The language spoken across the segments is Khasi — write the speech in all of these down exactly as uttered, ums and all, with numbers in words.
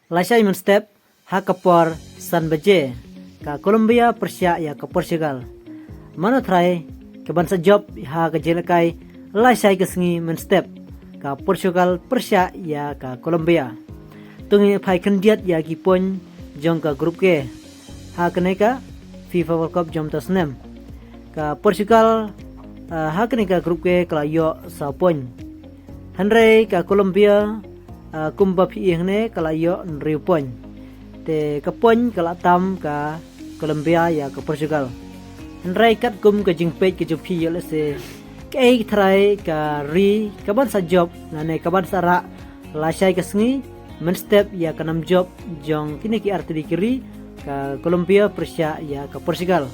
Lashai mynstep ha ka por san baje, ka Colombia pyrshah ïa ka Portugal. Mano trai ka ban sa jop ha ka jingïalehkai lashai ka sngi mynstep, ka Portugal pyrshah ïa ka Colombia. To ngin phai khyndiat ïa ki point jong ka group K ha kane ka FIFA World Cup jong mynta u snem. Ka Portugal, ah, ha kane ka group K ka la ïoh saw point. Hynrei ka Colombia, ah, kumba phi ïohi hangne, ka la ïoh hynriew point. Te ka point ka la tam ka Colombia ïa ka Portugal. Hynrei katkum ka jingpeit ka jong phi, ïoh lehse kaei ka trai ka ri ka ban sa jop, lane ka ban sa rah lashai ka sngi mynstep ïa ka nam jop jong kine ki artylli ki ri, ka Colombia pyrshah ïa ka Portugal.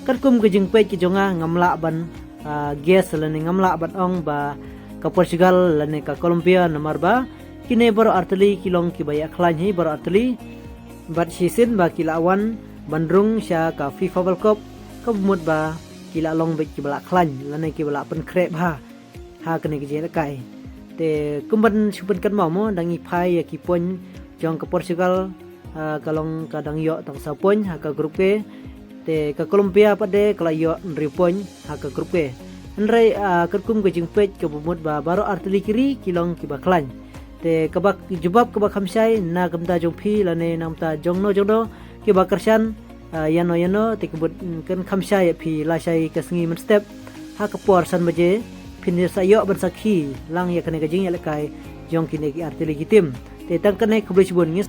Katkum ka jingpeit ka jong nga, ngam lah ban, ah, guess lane ngam lah ban ong ba ka Portugal lane ka Colombia, namar ba kine baroh artylli ki long kiba ïakhlaiñ hi baroh artylli. Bad shisien ba ki la wan ban rung sha ka FIFA World Cup, ka mut ba ki la long beit kiba la khlaiñ lane kiba la pynkhreh bha ha kane ka jingïalehkai. Te kumban shu pynkynmaw mo, dang ngi phai ïa ki point jong ka Portugal, ah, ka long ka dang ïoh tang saw point ha ka group K. Te ka Colombia pat de ka la ïoh hynriew point ha ka group K. Hynrei, ah, katkum ka jingpeit kaba mut ba baroh artylli ki ri ki long kiba khlaiñ. Te kaba jubab kaba kham shai na ka bynta jong phi lane na ka bynta jong no jong no kiba kyrshan, ah, ïano ïano, te ka mut, mm, kan kham shai ïa phi lashai ka sngi mynstep ha ka por san baje, phin sa ïoh ban sakhi lang ïa kane ka jingïalehkai jong kine ki artylli ki team. Te tang kane, khublei shibun, ngin